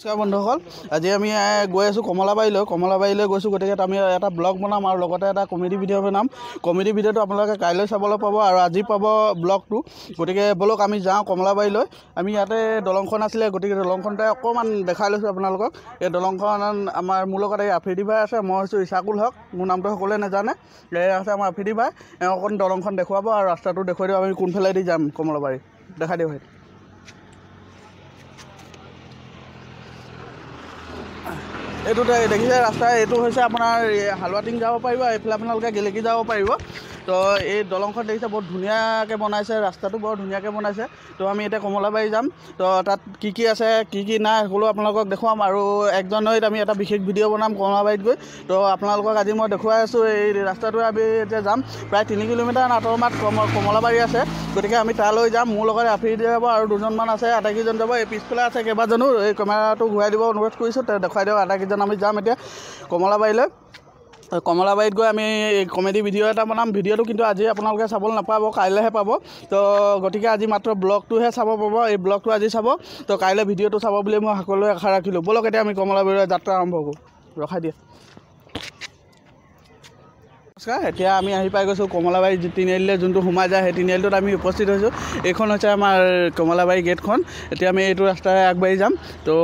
নমস্কাৰ বন্ধুসকল, আজি আমি গৈ আছোঁ কমলাবাৰীলৈ। কমলাবাৰীলৈ গৈছোঁ, গতিকে আমি এটা ব্লগ বনাম আৰু লগতে এটা কমেডি ভিডিঅ' বনাম। কমেডি ভিডিঅ'টো আপোনালোকে কাইলৈ চাবলৈ পাব আৰু আজি পাব ব্লগটো। গতিকে ব'লক আমি যাওঁ কমলাবাৰীলৈ। আমি ইয়াতে দলংখন আছিলে, গতিকে দলংখনতে অকণমান দেখাই লৈছোঁ আপোনালোকক। এই দলংখন আমাৰ মোৰ লগত এই আফ্ৰিদি ভাই আছে, মই হৈছোঁ ইছাকুল হক, মোৰ নামটো সকলোৱে নাজানে। এই আছে আমাৰ আফ্ৰিদি ভাই, এওঁ অকণ দলংখন দেখুৱাব আৰু ৰাস্তাটো দেখুৱাই দিব, আমি কোনফালেদি যাম কমলাবাৰী দেখাই দিওঁ। ভাই এইটো দেখিছে ৰাস্তা, এইটো হৈছে আপোনাৰ হালোৱাটিং যাব পাৰিব, এইফালে আপোনালোকে গেলেকী যাব পাৰিব। তো এই দলংখন দেখিছে বহুত ধুনীয়াকৈ বনাইছে, ৰাস্তাটো বৰ ধুনীয়াকৈ বনাইছে। তো আমি এতিয়া কমলাবাৰী যাম, তো তাত কি কি আছে কি কি নাই সকলো আপোনালোকক দেখুৱাম। আৰু 1 জানুৱাৰীত আমি এটা বিশেষ ভিডিঅ' বনাম কমলাবাৰীত গৈ। তো আপোনালোকক আজি মই দেখুৱাই আছোঁ এই ৰাস্তাটোৱে আমি এতিয়া যাম। প্ৰায় 3 কিলোমিটাৰ আঁতৰমাত কমলাবাৰী আছে, গতিকে আমি তালৈ যাম। মোৰ লগতে আফ্ৰিদি যাব আৰু দুজনমান আছে, আটাইকেইজন যাব। এই পিছফালে আছে কেইবাজনো, এই কেমেৰাটো ঘূৰাই দিব অনুৰোধ কৰিছোঁ, দেখুৱাই দিয়ক। আটাইকেইজন আমি যাম এতিয়া কমলাবাৰীলৈ। কমলাবাৰীত গৈ আমি কমেডি ভিডিঅ' এটা বনাম। ভিডিঅ'টো কিন্তু আজি আপোনালোকে চাবলৈ নাপাব, কাইলৈহে পাব। তো গতিকে আজি মাত্ৰ ব্লগটোহে চাব পাব, এই ব্লগটো আজি চাব, তো কাইলৈ ভিডিঅ'টো চাব বুলি মই সকলোৱে আশা ৰাখিলোঁ। ব'লক এতিয়া আমি কমলাবাৰীৰ যাত্ৰা আৰম্ভ কৰোঁ। ৰখাই দিয়ে। নমস্কাৰ, এতিয়া আমি আহি পাই গৈছোঁ কমলাবাৰী তিনিআলিলৈ যোনটো সোমাই যায়, সেই তিনিআলিটোত আমি উপস্থিত হৈছোঁ। এইখন হৈছে আমাৰ কমলাবাৰী গেটখন। এতিয়া আমি এইটো ৰাস্তাৰে আগবাঢ়ি যাম। তো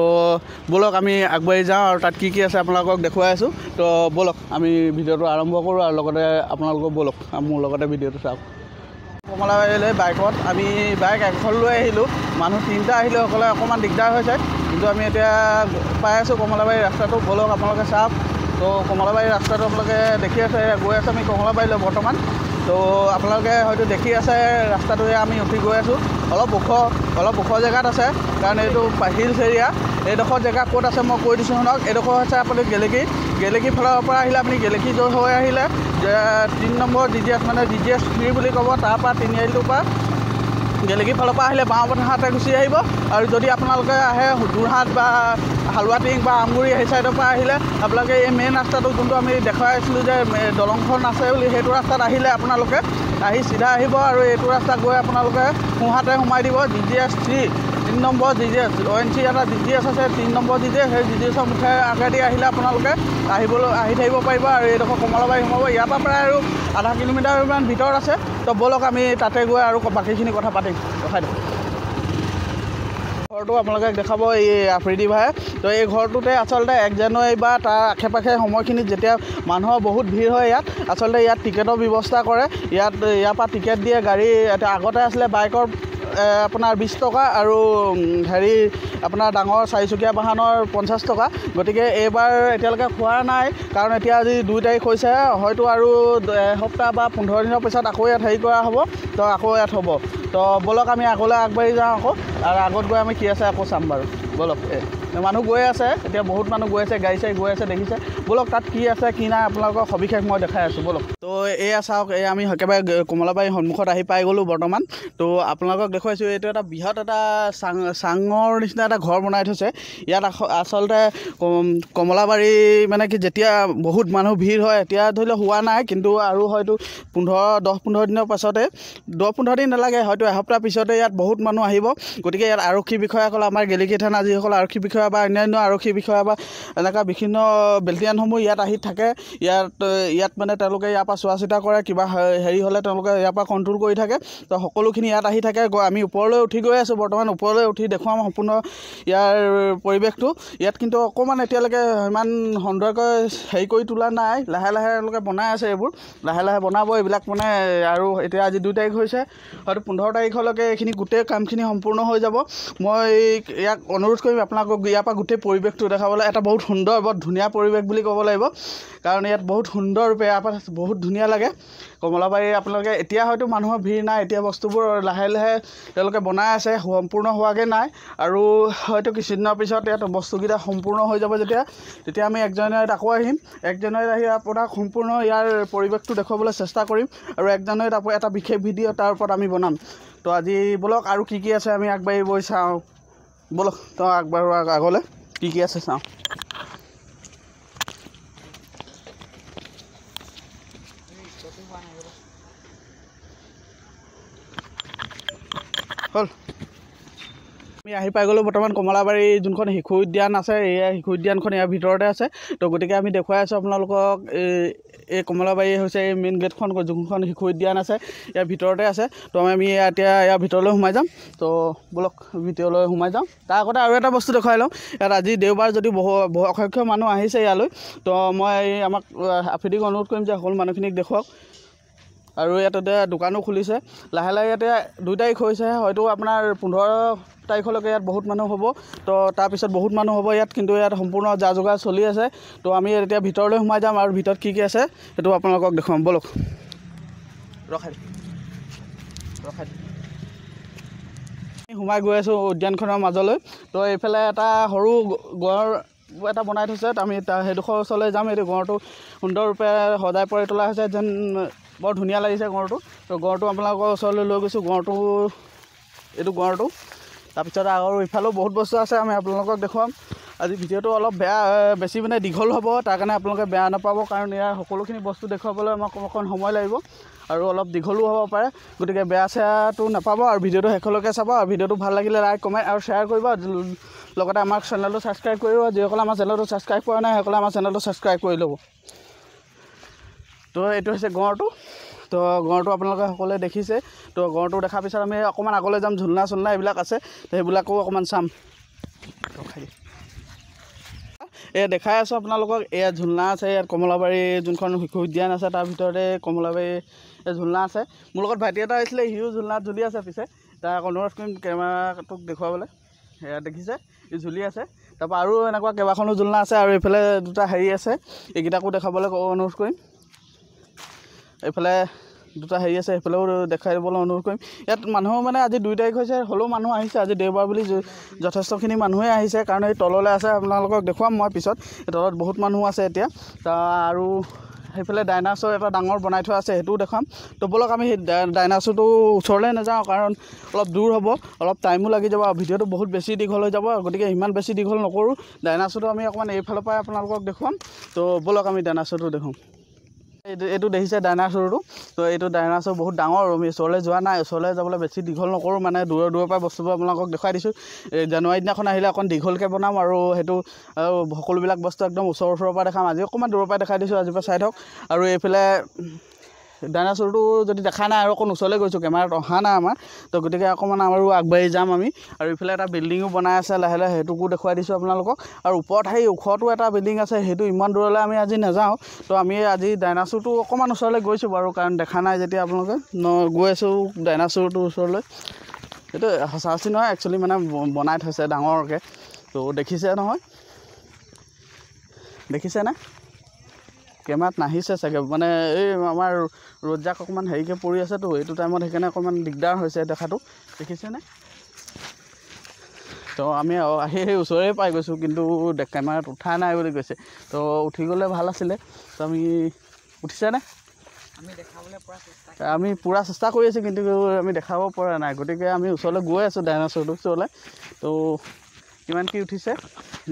ব'লক আমি আগবাঢ়ি যাওঁ আৰু তাত কি কি আছে আপোনালোকক দেখুৱাই আছোঁ। তো ব'লক আমি ভিডিঅ'টো আৰম্ভ কৰোঁ আৰু লগতে আপোনালোকক ব'লক মোৰ লগতে ভিডিঅ'টো চাওক। কমলাবাৰীলৈ বাইকত আমি বাইক এখন লৈ আহিলোঁ, মানুহ 3টা আহিলোঁ, সকলোৱে অকণমান দিগদাৰ হৈছে, কিন্তু আমি এতিয়া পাই আছোঁ কমলাবাৰী ৰাস্তাটো। ব'লক আপোনালোকে চাওক। তো কমলাবাৰী ৰাস্তাটো আপোনালোকে দেখি আছে, গৈ আছোঁ আমি কমলাবাৰীলৈ বৰ্তমান। তো আপোনালোকে হয়তো দেখি আছে ৰাস্তাটোৰে আমি উঠি গৈ আছোঁ। অলপ ওখ জেগাত আছে, কাৰণ এইটো হিলছ এৰিয়া। এইডোখৰ জেগা ক'ত আছে মই কৈ দিছোঁ শুনক। এইডোখৰ হৈছে আপুনি গেলেকী, গেলেকী ফালৰ পৰা আহিলে আপুনি গেলেকী য'ত হৈ আহিলে 3 নম্বৰ ডি জি এছ, মানে ডি জি এছ 3 বুলি ক'ব, তাৰপৰা তিনিআলিটোৰ পৰা গেলেকী ফালৰ পৰা আহিলে বাওঁ হাতে গুচি আহিব। আৰু যদি আপোনালোকে আহে যোৰহাট বা হালোৱাটিং বা আমগুৰি সেই ছাইডৰ পৰা আহিলে আপোনালোকে এই মেইন ৰাস্তাটো যোনটো আমি দেখুৱাই আছিলোঁ যে দলংখন আছে বুলি, সেইটো ৰাস্তাত আহিলে আপোনালোকে আহি চিধা আহিব আৰু এইটো ৰাস্তাত গৈ আপোনালোকে সোঁহাতে সোমাই দিব। D G S 3, 3 number D G S, অ' এন চি এটা ডি জি এছ আছে, 3 নম্বৰ ডি জি এছ, সেই ডি জি এছৰ মুখে আগেদি আহিলে আপোনালোকে আহি থাকিব পাৰিব আৰু এইডোখৰ কমলাবাৰী সোমাব। ইয়াৰ পৰা প্ৰায় আৰু আধা কিলোমিটাৰমান ভিতৰত আছে। তো ব'লক আমি তাতে গৈ আৰু বাকীখিনি কথা পাতিম। ৰখাই দিওঁ। ঘৰটো আপোনালোকে দেখাব এই আফ্ৰিদি ভাই। তো এই ঘৰটোতে আচলতে 1 জানুৱাৰী বা তাৰ আশে পাশে সময়খিনিত যেতিয়া মানুহৰ বহুত ভিৰ হয়, ইয়াত আচলতে ইয়াত টিকেটৰ ব্যৱস্থা কৰে। ইয়াৰ পৰা টিকেট দিয়ে গাড়ী। এতিয়া আগতে আছিলে বাইকৰ আপোনাৰ 20 টকা আৰু হেৰি আপোনাৰ ডাঙৰ চাৰিচকীয়া বাহনৰ 50 টকা। গতিকে এইবাৰ এতিয়ালৈকে খোৱা নাই, কাৰণ এতিয়া আজি 2 তাৰিখ হৈছে, হয়তো আৰু এসপ্তাহ বা 15 দিনৰ পিছত আকৌ ইয়াত হেৰি কৰা হ'ব, তো আকৌ ইয়াত হ'ব। তো ব'লক আমি আগলৈ আগবাঢ়ি যাওঁ আকৌ, আৰু আগত গৈ আমি কি আছে আকৌ চাম বাৰু। ব'লক, মানুহ গৈ আছে এতিয়া, বহুত মানুহ গৈ আছে, গাড়ী চাড়ী গৈ আছে দেখিছে। ব'লক তাত কি আছে কি নাই আপোনালোকৰ সবিশেষ মই দেখাই আছোঁ। ব'লক। তো এয়া চাওক, এই আমি একেবাৰে কমলাবাৰীৰ সন্মুখত আহি পাই গ'লোঁ বৰ্তমান। তো আপোনালোকক দেখুৱাইছোঁ, এইটো এটা বৃহৎ এটা চাঙৰ নিচিনা এটা ঘৰ বনাই থৈছে। ইয়াত আচলতে কমলাবাৰী মানে কি যেতিয়া বহুত মানুহ ভিৰ হয়, এতিয়া ধৰি লওক হোৱা নাই, কিন্তু আৰু হয়তো 10-15 দিনৰ পাছতে, 10-15 দিন নালাগে, হয়তো এসপ্তাহ পিছতে ইয়াত বহুত মানুহ আহিব। গতিকে ইয়াত আৰক্ষী বিষয়াসকল, আমাৰ গেলেকী থানা যিসকল আৰক্ষী বিষয়া বা অন্যান্য আৰক্ষী বিষয়া বা এনেকুৱা বিভিন্ন বেটেলিয়নসমূহ ইয়াত আহি থাকে। ইয়াত মানে তেওঁলোকে ইয়াৰ পৰা চোৱা চিতা কৰে, কিবা হেৰি হ'লে তেওঁলোকে ইয়াৰ পৰা কণ্ট্ৰল কৰি থাকে। তো সকলোখিনি ইয়াত আহি থাকে। আমি ওপৰলৈ উঠি গৈ আছোঁ বৰ্তমান, ওপৰলৈ উঠি দেখুৱাম সম্পূৰ্ণ ইয়াৰ পৰিৱেশটো। ইয়াত কিন্তু অকণমান এতিয়ালৈকে ইমান সুন্দৰকৈ হেৰি কৰি তোলা নাই, লাহে লাহে তেওঁলোকে বনাই আছে, এইবোৰ লাহে লাহে বনাব এইবিলাক মানে। আৰু এতিয়া আজি 2 তাৰিখ হৈছে, হয়তো 15 তাৰিখলৈকে এইখিনি গোটেই কামখিনি সম্পূৰ্ণ হৈ যাব। মই ইয়াক অনুৰোধ কৰিম আপোনালোকক ইয়াৰ পৰা গোটেই পৰিৱেশটো দেখাবলৈ। এটা বহুত সুন্দৰ, বৰ ধুনীয়া পৰিৱেশ বুলি ক'ব লাগিব, কাৰণ ইয়াত বহুত সুন্দৰ ৰূপে ইয়াৰ পৰা বহুত ধুনীয়া লাগে কমলাবাৰী। আপোনালোকে এতিয়া হয়তো মানুহৰ ভিৰ নাই, এতিয়া বস্তুবোৰ লাহে লাহে তেওঁলোকে বনাই আছে, সম্পূৰ্ণ হোৱাগৈ নাই, আৰু হয়তো কিছুদিনৰ পিছত ইয়াত বস্তুকেইটা সম্পূৰ্ণ হৈ যাব। যেতিয়া তেতিয়া আমি 1 জানুৱাৰীত আকৌ আহিম। 1 জানুৱাৰীত আহি আপোনাক সম্পূৰ্ণ ইয়াৰ পৰিৱেশটো দেখুৱাবলৈ চেষ্টা কৰিম আৰু 1 জানুৱাৰীত আকৌ এটা বিশেষ ভিডিঅ' তাৰ ওপৰত আমি বনাম। তো আজি ব'লক আৰু কি কি আছে আমি আগবাঢ়ি গৈ চাওঁ। ব'লক তো আগবাঢ়ো আগলৈ কি কি আছে চাওঁ। হ'ল। আমি আহি পাই গ'লোঁ বৰ্তমান কমলাবাৰী যোনখন শিশু উদ্যান আছে, এয়া শিশু উদ্যানখন ইয়াৰ ভিতৰতে আছে। তো গতিকে আমি দেখুৱাই আছোঁ আপোনালোকক, এই কমলাবাৰী হৈছে এই মেইন গেটখন, যোনখন শিশু উদ্যান আছে ইয়াৰ ভিতৰতে আছে। তো আমি এতিয়া ইয়াৰ ভিতৰলৈ সোমাই যাম। তো ব'লক ভিতৰলৈ সোমাই যাওঁ। তাৰ আগতে আৰু এটা বস্তু দেখুৱাই লওঁ। ইয়াত আজি দেওবাৰ যদিও বহু অসংখ্য মানুহ আহিছে ইয়ালৈ। তো মই আমাক আফ্ৰিদিক অনুৰোধ কৰিম যে সকলো মানুহখিনিক দেখুৱাওক। আৰু ইয়াত এতিয়া দোকানো খুলিছে লাহে লাহে। ইয়াতে 2 তাৰিখ হৈছে, হয়তো আপোনাৰ 15 তাৰিখলৈকে ইয়াত বহুত মানুহ হ'ব। তো তাৰপিছত বহুত মানুহ হ'ব ইয়াত, কিন্তু ইয়াত সম্পূৰ্ণ যা যোগাৰ চলি আছে। তো আমি এতিয়া ভিতৰলৈ সোমাই যাম আৰু ভিতৰত কি কি আছে সেইটো আপোনালোকক দেখুৱাম। ব'লক, ৰখাই ৰখাই সোমাই গৈ আছোঁ উদ্যানখনৰ মাজলৈ। তো এইফালে এটা সৰু গড় এটা বনাই থৈছে, আমি সেইডোখৰ ওচৰলৈ যাম। এইটো গড়টো সুন্দৰৰূপে সজাই পৰাই তোলা হৈছে, যেন বৰ ধুনীয়া লাগিছে গড়টো। তো গড়টো আপোনালোকৰ ওচৰলৈ লৈ গৈছোঁ, গড়টো এইটো গড়টো। তাৰপিছত আৰু ইফালেও বহুত বস্তু আছে, আমি আপোনালোকক দেখুৱাম। আজি ভিডিঅ'টো অলপ বেয়া বেছি মানে দীঘল হ'ব, তাৰ কাৰণে আপোনালোকে বেয়া নাপাব, কাৰণ ইয়াৰ সকলোখিনি বস্তু দেখুৱাবলৈ আমাক অকণ সময় লাগিব আৰু অলপ দীঘলো হ'ব পাৰে। গতিকে বেয়া চেয়াটো নাপাব আৰু ভিডিঅ'টো শেষলৈকে চাব। আৰু ভিডিঅ'টো ভাল লাগিলে লাইক, কমেণ্ট আৰু শ্বেয়াৰ কৰিব, লগতে আমাৰ চেনেলটো ছাবস্ক্ৰাইব কৰিব। যিসকলে আমাৰ চেনেলটো ছাবস্ক্ৰাইব কৰা নাই সেইসকলে আমাৰ চেনেলটো ছাবস্ক্ৰাইব কৰি ল'ব। তো এইটো হৈছে গড়টো। তো গড়টো আপোনালোকে সকলোৱে দেখিছে। তো গড়টো দেখাৰ পিছত আমি অকণমান আগলৈ যাম, ঝুলনা চুলনা এইবিলাক আছে, সেইবিলাকো অকণমান চাম। এয়া দেখাই আছোঁ আপোনালোকক, এয়া ঝুলনা আছে ইয়াত। কমলাবাৰী যোনখন শিশু উদ্যান আছে তাৰ ভিতৰতে কমলাবাৰী ঝুলনা আছে। মোৰ লগত ভাইটি এটা আহিছিলে, সিও ঝুলনাত ঝুলি আছে। পিছে তাক অনুৰোধ কৰিম কেমেৰাটোক দেখুৱাবলৈ। এয়া দেখিছে, ই ঝুলি আছে। তাৰপৰা আৰু এনেকুৱা কেইবাখনো ঝুলনা আছে আৰু এইফালে দুটা হেৰি আছে, এইকেইটাকো দেখাবলৈ অনুৰোধ কৰিম। এইফালে দুটা হেৰি আছে, সেইফালেও দেখাই দিবলৈ অনুৰোধ কৰিম। ইয়াত মানুহ মানে আজি 2 তাৰিখ হৈছে, হ'লেও মানুহ আহিছে। আজি দেওবাৰ বুলি যথেষ্টখিনি মানুহেই আহিছে, কাৰণ এই তললৈ আছে, আপোনালোকক দেখুৱাম মই পিছত। তলত বহুত মানুহ আছে এতিয়া। আৰু সেইফালে ডাইনাছৰ এটা ডাঙৰ বনাই থোৱা আছে, সেইটোও দেখুৱাম। তো ব'লক আমি সেই ডাইনাছৰটো ওচৰলৈ নাযাওঁ, কাৰণ অলপ দূৰ হ'ব, অলপ টাইমো লাগি যাব আৰু ভিডিঅ'টো বহুত বেছি দীঘল হৈ যাব। গতিকে ইমান বেছি দীঘল নকৰোঁ। ডাইনাছৰটো আমি অকণমান এইফালৰ পৰাই আপোনালোকক দেখুৱাম। তো ব'লক আমি ডাইনাছৰটো দেখুৱাম। এইটো দেখিছে ডাইনাছৰটো। তো এইটো ডাইনাছৰ বহুত ডাঙৰ, আমি ওচৰলৈ যোৱা নাই, ওচৰলৈ যাবলৈ বেছি দীঘল নকৰোঁ, মানে দূৰৰ দূৰৰ পৰা বস্তুবোৰ আপোনালোকক দেখুৱাই দিছোঁ। এই জানুৱাৰী দিনাখন আহিলে অকণ দীঘলকৈ বনাম আৰু সেইটো সকলোবিলাক বস্তু একদম ওচৰৰ ওচৰৰ পৰা দেখাম। আজি অকণমান দূৰৰ পৰা দেখাই দিছোঁ, আজিৰ পৰা চাই থাকক। আৰু এইফালে ডাইনাছৰটো যদি দেখা নাই আৰু অকণ ওচৰলৈ গৈছোঁ, কেমেৰাত অহা নাই আমাৰ। তো গতিকে অকণমান আৰু আগবাঢ়ি যাম আমি। আৰু ইফালে এটা বিল্ডিঙো বনাই আছে লাহে লাহে, সেইটোকো দেখুৱাই দিছোঁ আপোনালোকক। আৰু ওপৰত সেই ওখটো এটা বিল্ডিং আছে, সেইটো ইমান দূৰলৈ আমি আজি নাযাওঁ। তো আমি আজি ডাইনাছৰটো অকণমান ওচৰলৈ গৈছোঁ বাৰু, কাৰণ দেখা নাই যেতিয়া আপোনালোকে। গৈ আছোঁ ডাইনাছৰটোৰ ওচৰলৈ। এইটো সঁচা সঁচি নহয়, একচুৱেলি মানে বনাই থৈছে ডাঙৰকৈ। তো দেখিছে নহয়, দেখিছেনে? কেমেৰাত নাহিছে চাগে, মানে এই আমাৰ ৰ'দজাক অকণমান হেৰিকৈ পৰি আছেতো এইটো টাইমত, সেইকাৰণে অকণমান দিগদাৰ হৈছে দেখাটো। দেখিছেনে? তো আমি আহি সেই ওচৰৰে পাই গৈছোঁ, কিন্তু কেমেৰাত উঠা নাই বুলি কৈছে। তো উঠি গ'লে ভাল আছিলে। তো আমি উঠিছেনে? আমি পূৰা চেষ্টা কৰি আছোঁ, কিন্তু আমি দেখাব পৰা নাই। গতিকে আমি ওচৰলৈ গৈ আছোঁ ডাইনাছৰটোৰ ওচৰলৈ। তো কিমান কি উঠিছে,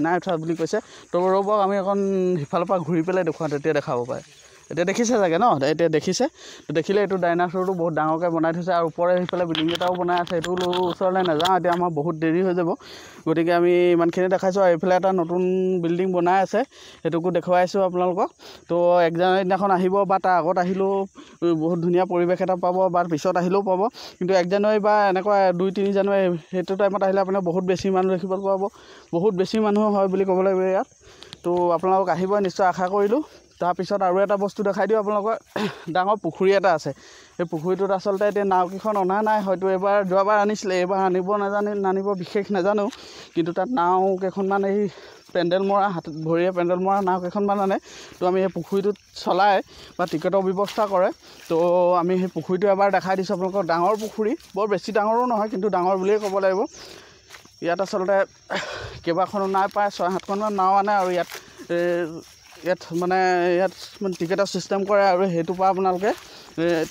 নাই উঠা বুলি কৈছে। তো ৰ'ব, আমি অকণ সিফালৰ পৰা ঘূৰি পেলাই দেখুৱাওঁ, তেতিয়া দেখাব পাৰে। এতিয়া দেখিছে চাগে ন? এতিয়া দেখিছে। তো দেখিলে এইটো ডাইনাছৰটো বহুত ডাঙৰকৈ বনাই থৈছে আৰু ওপৰে সেইফালে বিল্ডিং এটাও বনাই আছে, সেইটো ওচৰলৈ নাযাওঁ, এতিয়া আমাৰ বহুত দেৰি হৈ যাব। গতিকে আমি ইমানখিনি দেখাইছোঁ। আৰু এইফালে এটা নতুন বিল্ডিং বনাই আছে, সেইটোকো দেখুৱাইছোঁ আপোনালোকক। তো 1 জানুৱাৰী দিনাখন আহিব বা তাৰ আগত আহিলেও বহুত ধুনীয়া পৰিৱেশ এটা পাব, বা পিছত আহিলেও পাব। কিন্তু 1 জানুৱাৰী বা এনেকুৱা 2-3 জানুৱাৰী সেইটো টাইমত আহিলে আপোনাৰ বহুত বেছি মানুহ দেখিবলৈ পাব, বহুত বেছি মানুহ হয় বুলি ক'ব লাগিব ইয়াত। তো আপোনালোক আহিব নিশ্চয় আশা কৰিলোঁ। তাৰপিছত আৰু এটা বস্তু দেখাই দিওঁ আপোনালোকৰ, ডাঙৰ পুখুৰী এটা আছে। সেই পুখুৰীটোত আচলতে এতিয়া নাওকেইখন অনা নাই, হয়তো এইবাৰ যোৱাবাৰ আনিছিলে, এইবাৰ আনিব নাজানি নানিব বিশেষ নাজানো। কিন্তু তাত নাও কেইখনমান এই পেণ্ডেল মৰা, হাতত ভৰিয়ে পেণ্ডেল মৰা নাও কেইখনমান আনে। তো আমি সেই পুখুৰীটোত চলাই বা টিকেটৰ ব্যৱস্থা কৰে। তো আমি সেই পুখুৰীটো এবাৰ দেখাই দিছোঁ আপোনালোকক। ডাঙৰ পুখুৰী, বৰ বেছি ডাঙৰো নহয়, কিন্তু ডাঙৰ বুলিয়ে ক'ব লাগিব। ইয়াত আচলতে কেইবাখনো নাও, প্ৰায় 6-7খনমান নাও আনে। আৰু ইয়াত ইয়াত মানে ইয়াত মানে টিকেটৰ ছিষ্টেম কৰে আৰু সেইটোৰ পৰা আপোনালোকে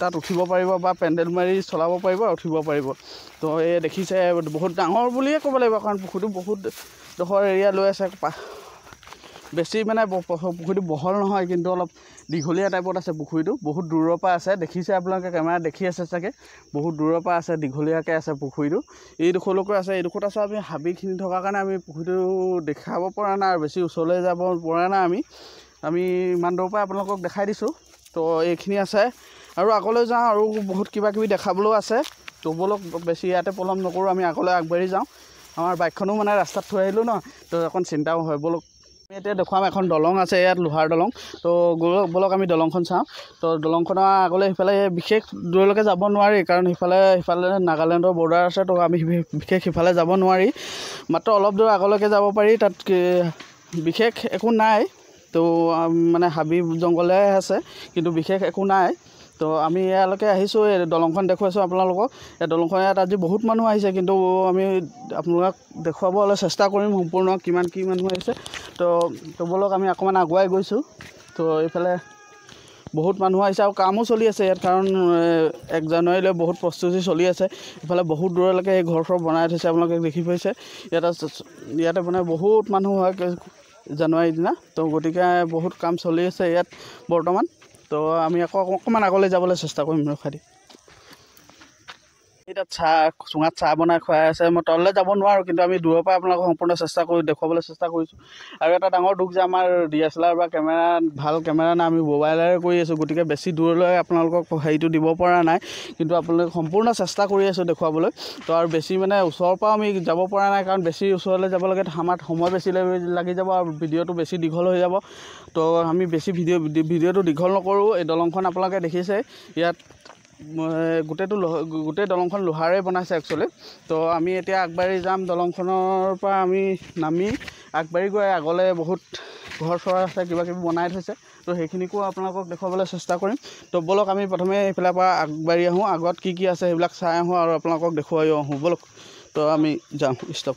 তাত উঠিব পাৰিব বা পেণ্ডেল মাৰি চলাব পাৰিব, উঠিব পাৰিব। তো এই দেখিছে বহুত ডাঙৰ বুলিয়ে ক'ব লাগিব, কাৰণ পুখুৰীটো বহুত ডোখৰ এৰিয়া লৈ আছে। বেছি মানে পুখুৰীটো বহল নহয়, কিন্তু অলপ দীঘলীয়া টাইপত আছে পুখুৰীটো। বহুত দূৰৰ পৰা আছে, দেখিছে আপোনালোকে কেমেৰা দেখি আছে চাগে, বহুত দূৰৰ পৰা আছে, দীঘলীয়াকৈ আছে পুখুৰীটো। এইডোখৰলৈকে আছে, এইডোখৰত আছে। আমি হাবিখিনি থকাৰ কাৰণে আমি পুখুৰীটো দেখাব পৰা নাই আৰু বেছি ওচৰলৈ যাব পৰা নাই। আমি ইমান দূৰৰ পৰা আপোনালোকক দেখাই দিছোঁ। তো এইখিনি আছে আৰু আগলৈ যাওঁ, আৰু বহুত কিবা কিবি দেখাবলৈও আছে। তো ব'লক, বেছি ইয়াতে পলম নকৰোঁ, আমি আগলৈ আগবাঢ়ি যাওঁ। আমাৰ বাইকখনো মানে ৰাস্তাত থৈ আহিলোঁ ন, তো অকণ চিন্তাও হয়। ব'লক, আমি এতিয়া দেখুৱাম এখন দলং আছে ইয়াত, লোহাৰ দলং। তো ব'লক আমি দলংখন চাওঁ। তো দলংখনৰ আগলৈ সিফালে বিশেষ দূৰলৈকে যাব নোৱাৰি, কাৰণ সিফালে নাগালেণ্ডৰ বৰ্ডাৰ আছে। তো আমি বিশেষ সিফালে যাব নোৱাৰি, মাত্ৰ অলপ দূৰ আগলৈকে যাব পাৰি। তাত বিশেষ একো নাই, তো মানে হাবি জংঘলে আছে, কিন্তু বিশেষ একো নাই। তো আমি ইয়ালৈকে আহিছোঁ, এই দলংখন দেখুৱাইছোঁ আপোনালোকক। এই দলংখন ইয়াত আজি বহুত মানুহ আহিছে, কিন্তু আমি আপোনালোকক দেখুৱাবলৈ চেষ্টা কৰিম সম্পূৰ্ণ কিমান কি মানুহ আহিছে। তো ব'লক আমি অকণমান আগুৱাই গৈছোঁ। তো এইফালে বহুত মানুহ আহিছে আৰু কামো চলি আছে ইয়াত, কাৰণ 1 জানুৱাৰীলৈ বহুত প্ৰস্তুতি চলি আছে। ইফালে বহুত দূৰলৈকে এই ঘৰ চৰ বনাই থৈছে, আপোনালোকে দেখি পাইছে। ইয়াতে মানে বহুত মানুহ হয় জানুৱাৰীৰ দিনা। তো গতিকে বহুত কাম চলি আছে ইয়াত বৰ্তমান। তো আমি আকৌ অকণমান আগলৈ যাবলৈ চেষ্টা কৰিম। ৰখাই দি এই তাত চাহ চুঙাত চাহ বনাই খুৱাই আছে। মই তললৈ যাব নোৱাৰোঁ, কিন্তু আমি দূৰৰ পৰা আপোনালোকক সম্পূৰ্ণ চেষ্টা কৰি দেখুৱাবলৈ চেষ্টা কৰিছোঁ। আৰু এটা ডাঙৰ দুখ যে আমাৰ DSLR বা কেমেৰা, ভাল কেমেৰা নাই, আমি মোবাইলেৰে কৰি আছোঁ, গতিকে বেছি দূৰলৈ আপোনালোকক হেৰিটো দিব পৰা নাই, কিন্তু আপোনালোকে সম্পূৰ্ণ চেষ্টা কৰি আছোঁ দেখুৱাবলৈ। তো আৰু বেছি মানে ওচৰৰ পৰাও আমি যাব পৰা নাই, কাৰণ বেছি ওচৰলৈ যাব লাগে আমাৰ সময় বেছি লাগি যাব আৰু ভিডিঅ'টো বেছি দীঘল হৈ যাব। তো আমি বেছি ভিডিঅ'টো দীঘল নকৰোঁ। এই দলংখন আপোনালোকে দেখিছে, ইয়াত গোটেই দলংখন লোহাৰে বনাইছে একচুৱেলি। তো আমি এতিয়া আগবাঢ়ি যাম, দলংখনৰ পৰা আমি নামি আগবাঢ়ি গৈ আগলৈ বহুত ঘৰ চৰ আছে, কিবা কিবি বনাই থৈছে, তো সেইখিনিকো আপোনালোকক দেখুৱাবলৈ চেষ্টা কৰিম। তো ব'লক আমি প্ৰথমে এইফালৰ পৰা আগবাঢ়ি আহোঁ, আগত কি কি আছে সেইবিলাক চাই আহোঁ আৰু আপোনালোকক দেখুৱাই আহোঁ। ব'লক, তো আমি যাওঁ। ষ্টপ।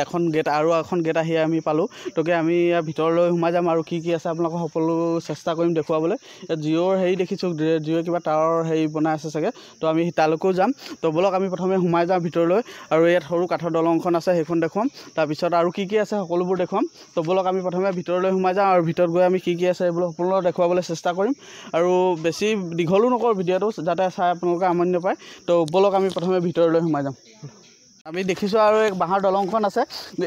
এখন গেট আৰু এখন গেট আহি আমি পালোঁ। তোকে আমি ইয়াৰ ভিতৰলৈ সোমাই যাম আৰু কি কি আছে আপোনালোকক সকলো চেষ্টা কৰিম দেখুৱাবলৈ। ইয়াত জিঅ'ৰ হেৰি দেখিছোঁ, জিঅ'ৰ কিবা টাৱাৰ হেৰি বনাই আছে চাগে, তো আমি তালৈকো যাম। তো ব'লক আমি প্ৰথমে সোমাই যাওঁ ভিতৰলৈ। আৰু ইয়াত সৰু কাঠৰ দলংখন আছে, সেইখন দেখুৱাম, তাৰপিছত আৰু কি কি আছে সকলোবোৰ দেখুৱাম। তো ব'লক আমি প্ৰথমে ভিতৰলৈ সোমাই যাওঁ আৰু ভিতৰত গৈ আমি কি কি আছে এইবোৰ সকলো দেখুৱাবলৈ চেষ্টা কৰিম। আৰু বেছি দীঘলো নকৰোঁ ভিডিঅ'টো, যাতে চাই আপোনালোকে আমনি নাপায়। তো ব'লক আমি প্ৰথমে ভিতৰলৈ সোমাই যাওঁ। আমি দেখিছোঁ আৰু এক বাঁহৰ দলংখন আছে,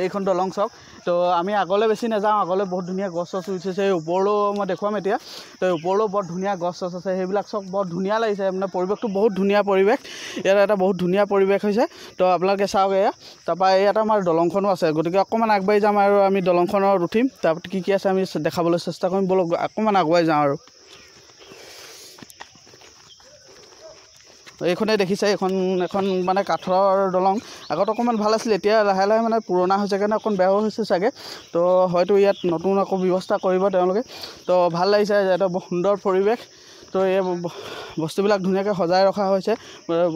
এইখন দলং চাওক। তো আমি আগলৈ বেছি নাযাওঁ, আগলৈ বহুত ধুনীয়া গছ চছ উঠিছে, এই ওপৰলৈও মই দেখুৱাম এতিয়া। তো ওপৰলৈও বৰ ধুনীয়া গছ চছ আছে, সেইবিলাক চব বৰ ধুনীয়া লাগিছে, মানে পৰিৱেশটো বহুত ধুনীয়া পৰিৱেশ, ইয়াত এটা বহুত ধুনীয়া পৰিৱেশ হৈছে। তো আপোনালোকে চাওক এয়া। তাৰপৰা ইয়াত আমাৰ দলংখনো আছে, গতিকে অকণমান আগবাঢ়ি যাম আৰু আমি দলংখনত উঠিম, তাৰপৰা কি কি আছে আমি দেখাবলৈ চেষ্টা কৰিম। ব'লক অকণমান আগুৱাই যাওঁ। আৰু এইখনেই দেখিছে, এইখন এখন মানে কাঠৰ দলং। আগত অকণমান ভাল আছিলে, এতিয়া লাহে লাহে মানে পুৰণা হৈছে কাৰণে অকণ বেয়াও হৈছে চাগে। তো হয়তো ইয়াত নতুন আকৌ ব্যৱস্থা কৰিব তেওঁলোকে। তো ভাল লাগিছে, এটা সুন্দৰ পৰিৱেশ। তো এই বস্তুবিলাক ধুনীয়াকৈ সজাই ৰখা হৈছে,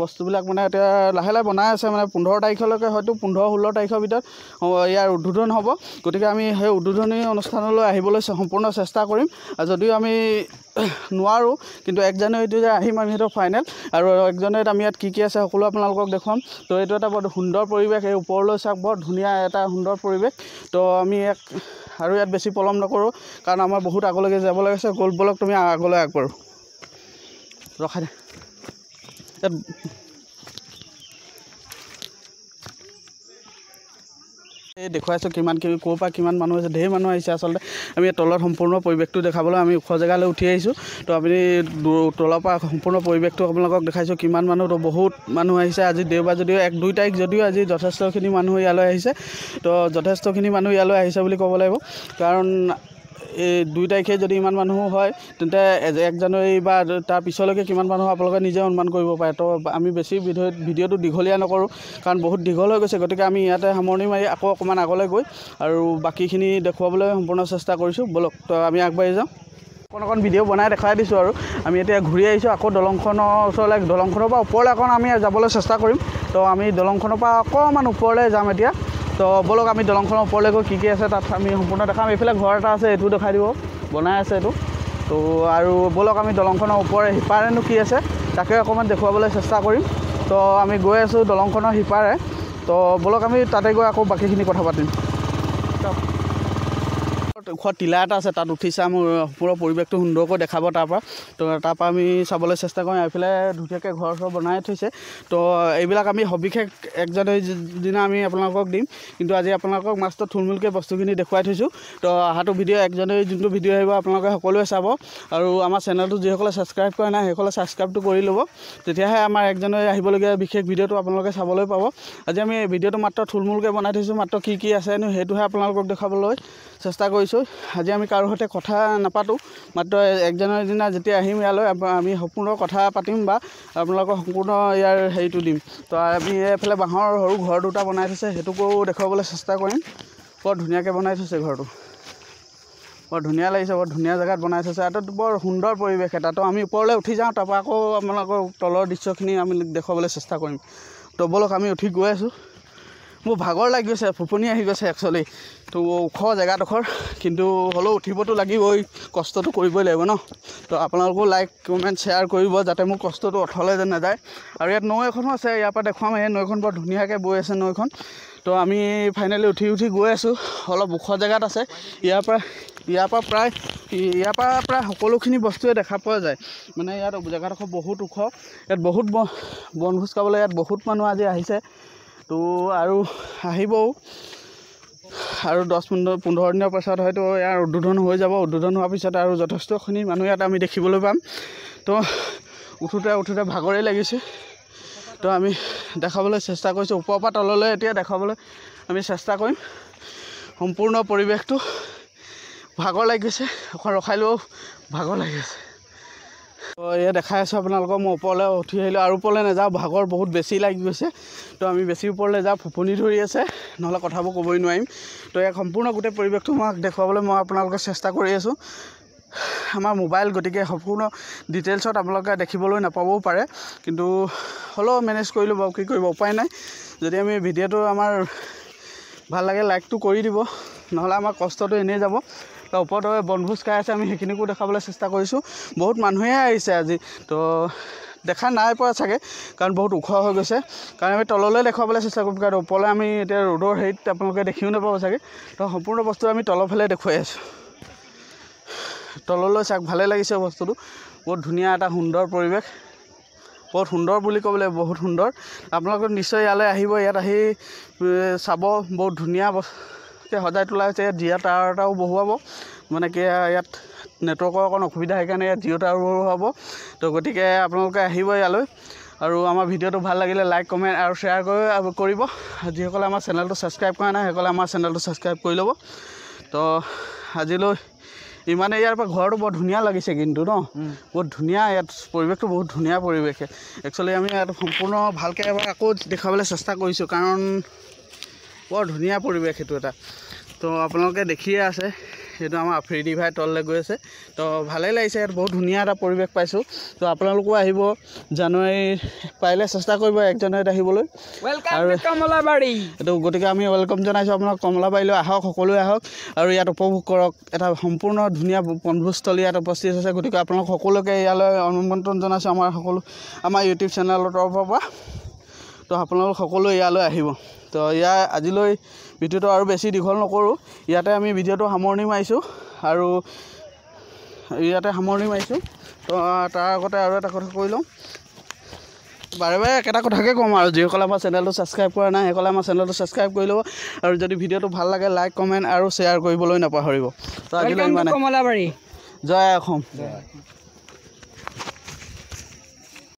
বস্তুবিলাক মানে এতিয়া লাহে লাহে বনাই আছে, মানে 15 তাৰিখলৈকে হয়তো 15-16 তাৰিখৰ ভিতৰত ইয়াৰ উদ্বোধন হ'ব। গতিকে আমি সেই উদ্বোধনী অনুষ্ঠানলৈ আহিবলৈ সম্পূৰ্ণ চেষ্টা কৰিম। যদিও আমি নোৱাৰোঁ, কিন্তু 1 জানুৱাৰীটো যে আহিম আমি, সেইটো ফাইনেল। আৰু 1 জানুৱাৰীত আমি ইয়াত কি কি আছে সকলো আপোনালোকক দেখুৱাম। তো এইটো এটা বৰ সুন্দৰ পৰিৱেশ, এই ওপৰলৈ চাওক, বৰ ধুনীয়া এটা সুন্দৰ পৰিৱেশ। তো আমি ইয়াক আৰু ইয়াত বেছি পলম নকৰোঁ, কাৰণ আমাৰ বহুত আগলৈকে যাব লাগিছে। গ'ল ব'লক তুমি আগলৈ আগবাঢ়ো, ৰখাই দে। ইয়াত এই দেখুৱাইছোঁ কিমান কি ক'ৰ পৰা কিমান মানুহ আহিছে, ঢেৰ মানুহ আহিছে। আচলতে আমি তলত সম্পূৰ্ণ পৰিৱেশটো দেখাবলৈ আমি ওখ জেগালৈ উঠি আহিছোঁ। তো আপুনি তলৰ পৰা সম্পূৰ্ণ পৰিৱেশটো আপোনালোকক দেখাইছোঁ কিমান মানুহ। তো বহুত মানুহ আহিছে আজি দেওবাৰ যদিও 1-2 তাৰিখ যদিও আজি যথেষ্টখিনি মানুহ ইয়ালৈ আহিছে। তো যথেষ্টখিনি মানুহ ইয়ালৈ আহিছে বুলি ক'ব লাগিব, কাৰণ এই 2 তাৰিখে যদি ইমান মানুহ হয় তেন্তে 1 জানুৱাৰী বা তাৰ পিছলৈকে কিমান মানুহ আপোনালোকে নিজে অনুমান কৰিব পাৰে। তো আমি বেছি ভিডিঅ'টো দীঘলীয়া নকৰোঁ, কাৰণ বহুত দীঘল হৈ গৈছে। গতিকে আমি ইয়াতে সামৰণি মাৰি আকৌ অকণমান আগলৈ গৈ আৰু বাকীখিনি দেখুৱাবলৈ সম্পূৰ্ণ চেষ্টা কৰিছোঁ। ব'লক, তো আমি আগবাঢ়ি যাওঁ। অকণ অকণ ভিডিঅ' বনাই দেখুৱাই দিছোঁ। আৰু আমি এতিয়া ঘূৰি আহিছোঁ আকৌ দলংখনৰ ওচৰলৈ, দলংখনৰ পৰা ওপৰলৈ অকণ আমি যাবলৈ চেষ্টা কৰিম। তো আমি দলংখনৰ পৰা অকণমান ওপৰলৈ যাম এতিয়া। তো ব'লক আমি দলংখনৰ ওপৰলৈ গৈ কি কি আছে তাত আমি সম্পূৰ্ণ দেখাম। এইফালে ঘৰ এটা আছে, এইটো দেখাই দিব, বনাই আছে এইটো। তো আৰু ব'লক আমি দলংখনৰ ওপৰে সিপাৰেনো কি আছে তাকে অকণমান দেখুৱাবলৈ চেষ্টা কৰিম। তো আমি গৈ আছোঁ দলংখনৰ সিপাৰে। তো ব'লক আমি তাতে গৈ আকৌ বাকীখিনি কথা পাতিম। ওখ টিলা এটা আছে, তাত উঠি চাম, সম্পূৰ্ণ পৰিৱেশটো সুন্দৰকৈ দেখাব তাৰপৰা। তো তাৰপৰা আমি চাবলৈ চেষ্টা কৰিম। এইফালে ধুনীয়াকৈ ঘৰ চৰ বনাই থৈছে। তো এইবিলাক আমি সবিশেষ 1 জানুৱাৰী দিনা আমি আপোনালোকক দিম, কিন্তু আজি আপোনালোকক মাত্ৰ থুলমূলকৈ বস্তুখিনি দেখুৱাই থৈছোঁ। তো অহাটো ভিডিঅ' 1 জানুৱাৰী যোনটো ভিডিঅ' আহিব আপোনালোকে সকলোৱে চাব। আৰু আমাৰ চেনেলটো যিসকলে ছাবস্ক্ৰাইব কৰা নাই সেইসকলে ছাবস্ক্ৰাইবটো কৰি ল'ব, তেতিয়াহে আমাৰ 1 জানুৱাৰী আহিবলগীয়া বিশেষ ভিডিঅ'টো আপোনালোকে চাবলৈ পাব। আজি আমি এই ভিডিঅ'টো মাত্ৰ থুলমূলকৈ বনাই থৈছোঁ, মাত্ৰ কি কি আছেনো সেইটোহে আপোনালোকক দেখুৱাবলৈ চেষ্টা কৰিছোঁ। আজি আমি কাৰো সৈতে কথা নাপাতোঁ, মাত্ৰ 1 জানুৱাৰীৰ দিনা যেতিয়া আহিম ইয়ালৈ আমি সম্পূৰ্ণ কথা পাতিম বা আপোনালোকক সম্পূৰ্ণ ইয়াৰ হেৰিটো দিম। তো আমি এইফালে বাঁহৰ সৰু ঘৰ দুটা বনাই থৈছে, সেইটোকো দেখুৱাবলৈ চেষ্টা কৰিম। বৰ ধুনীয়াকৈ বনাই থৈছে ঘৰটো, বৰ ধুনীয়া লাগিছে, বৰ ধুনীয়া জেগাত বনাই থৈছে। তাত বৰ সুন্দৰ পৰিৱেশ এটা। তো আমি ওপৰলৈ উঠি যাওঁ, তাৰপৰা আকৌ আপোনালোকৰ তলৰ দৃশ্যখিনি আমি দেখুৱাবলৈ চেষ্টা কৰিম। তো ব'লক আমি উঠি গৈ আছোঁ। মোৰ ভাগৰ লাগি গৈছে, ফোপনি আহি গৈছে একচুৱেলি। তো ওখ জেগাডোখৰ, কিন্তু হ'লেও উঠিবতো লাগিবই, কষ্টটো কৰিবই লাগিব ন। তো আপোনালোকেও লাইক কমেণ্ট শ্বেয়াৰ কৰিব যাতে মোৰ কষ্টটো অথলে যেন নাযায়। আৰু ইয়াত নৈ এখনো আছে, ইয়াৰ পৰা দেখুৱাম। এই নৈখন বৰ ধুনীয়াকৈ বৈ আছে নৈখন। তো আমি ফাইনেলি উঠি উঠি গৈ আছোঁ, অলপ ওখ জেগাত আছে। ইয়াৰ পৰা প্ৰায় সকলোখিনি বস্তুৱে দেখা পোৱা যায়। মানে ইয়াত জেগাডোখৰ বহুত ওখ, ইয়াত বহুত বনভোজ খাবলৈ ইয়াত বহুত মানুহ আজি আহিছে। তো আৰু আহিবও, আৰু 10-15 দিনৰ পাছত হয়তো ইয়াৰ উদ্বোধন হৈ যাব। উদ্বোধন হোৱাৰ পিছত আৰু যথেষ্টখিনি মানুহ ইয়াত আমি দেখিবলৈ পাম। তো উঠোঁতে উঠোঁতে ভাগৰেই লাগিছে। তো আমি দেখাবলৈ চেষ্টা কৰিছোঁ, ওপৰৰ পৰা তললৈ এতিয়া দেখাবলৈ আমি চেষ্টা কৰিম সম্পূৰ্ণ পৰিৱেশটো। ভাগৰ লাগি গৈছে, অকণ ৰখাই লোৱাও ভাগৰ লাগি গৈছে। তো এয়া দেখাই আছোঁ আপোনালোকক, মই ওপৰলৈ উঠি আহিলোঁ, আৰু ওপৰলৈ নাযাওঁ, ভাগৰ বহুত বেছি লাগি গৈছে। তো আমি বেছি ওপৰলৈ যাওঁ, ফোপনি ধৰি আছে, নহ'লে কথাবোৰ ক'বই নোৱাৰিম। তো ইয়াক সম্পূৰ্ণ গোটেই পৰিৱেশটো মই দেখুৱাবলৈ মই আপোনালোকে চেষ্টা কৰি আছোঁ। আমাৰ মোবাইল, গতিকে সম্পূৰ্ণ ডিটেইলছত আপোনালোকে দেখিবলৈ নাপাবও পাৰে, কিন্তু হ'লেও মেনেজ কৰিলোঁ বাৰু, কি কৰিব উপায় নাই। যদি আমি ভিডিঅ'টো আমাৰ ভাল লাগে লাইকটো কৰি দিব, নহ'লে আমাৰ কষ্টটো এনেই যাব। তো ওপৰত বনভোজ খাই আছে, আমি সেইখিনিকো দেখাবলৈ চেষ্টা কৰিছোঁ। বহুত মানুহে আহিছে আজি, তো দেখা নাই পোৱা চাগে, কাৰণ বহুত ওখ হৈ গৈছে। কাৰণ আমি তললৈ দেখুৱাবলৈ চেষ্টা কৰিম, কাৰণ ওপৰলৈ আমি এতিয়া ৰ'দৰ হেৰিত আপোনালোকে দেখিও নাপাব চাগে। তো সম্পূৰ্ণ বস্তু আমি তলৰফালে দেখুৱাই আছোঁ। তললৈ চাওক, ভালেই লাগিছে বস্তুটো, বহুত ধুনীয়া এটা সুন্দৰ পৰিৱেশ, বহুত সুন্দৰ বুলি ক'বলৈ বহুত সুন্দৰ। আপোনালোকে নিশ্চয় ইয়ালৈ আহিব, ইয়াত আহি চাব, বহুত ধুনীয়াকৈ সজাই তোলা হৈছে। ইয়াত জিঅ' টাৱাৰ এটাও বহুৱাব, মানে কি ইয়াত নেটৱৰ্কৰ অকণ অসুবিধা, সেইকাৰণে ইয়াত জিঅ' টাৱাৰ বহুৱাব। তো গতিকে আপোনালোকে আহিব ইয়ালৈ। আৰু আমাৰ ভিডিঅ'টো ভাল লাগিলে লাইক কমেণ্ট আৰু শ্বেয়াৰ কৰিব। যিসকলে আমাৰ চেনেলটো ছাবস্ক্ৰাইব কৰা নাই সেইসকলে আমাৰ চেনেলটো ছাবস্ক্ৰাইব কৰি ল'ব। তো আজিলৈ ইমানে। ইয়াৰ পৰা ঘৰটো বৰ ধুনীয়া লাগিছে কিন্তু ন, বহুত ধুনীয়া ইয়াত পৰিৱেশটো, বহুত ধুনীয়া পৰিৱেশ। একচুৱেলি আমি ইয়াত সম্পূৰ্ণ ভালকৈ এবাৰ আকৌ দেখুৱাবলৈ চেষ্টা কৰিছোঁ, কাৰণ বৰ ধুনীয়া পৰিৱেশ সেইটো এটা। তো আপোনালোকে দেখিয়ে আছে, সেইটো আমাৰ আফ্ৰিদি ভাই তললৈ গৈ আছে। তো ভালেই লাগিছে, ইয়াত বহুত ধুনীয়া এটা পৰিৱেশ পাইছোঁ। তো আপোনালোকো আহিব জানুৱাৰী, পাৰিলে চেষ্টা কৰিব 1 জানুৱাৰীত আহিবলৈ। আৰু কমলাবাৰী, এইটো গতিকে আমি welcome জনাইছোঁ আপোনাক কমলাবাৰীলৈ। আহক, সকলোৱে আহক আৰু ইয়াত উপভোগ কৰক। এটা সম্পূৰ্ণ ধুনীয়া বনভোজস্থলী ইয়াত উপস্থিত আছে। গতিকে আপোনালোক সকলোকে ইয়ালৈ আমন্ত্ৰণ জনাইছোঁ আমাৰ সকলো আমাৰ ইউটিউব চেনেলৰ তৰফৰ পৰা। তো আপোনালোক সকলোৱে ইয়ালৈ আহিব। তো ইয়াৰ আজিলৈ ভিডিঅ'টো আৰু বেছি দীঘল নকৰোঁ, ইয়াতে আমি ভিডিঅ'টো সামৰণি মাৰিছোঁ আৰু ইয়াতে সামৰণি মাৰিছোঁ। তো তাৰ আগতে আৰু এটা কথা কৈ লওঁ, বাৰে বাৰে একেটা কথাকে ক'ম আৰু, যিসকলে আমাৰ চেনেলটো ছাবস্ক্ৰাইব কৰা নাই সেইসকলে আমাৰ চেনেলটো ছাবস্ক্ৰাইব কৰি ল'ব। আৰু যদি ভিডিঅ'টো ভাল লাগে লাইক কমেণ্ট আৰু শ্বেয়াৰ কৰিবলৈ নাপাহৰিব। তো আজিলৈ ইমানে, কমলাবাৰী, জয় অসম।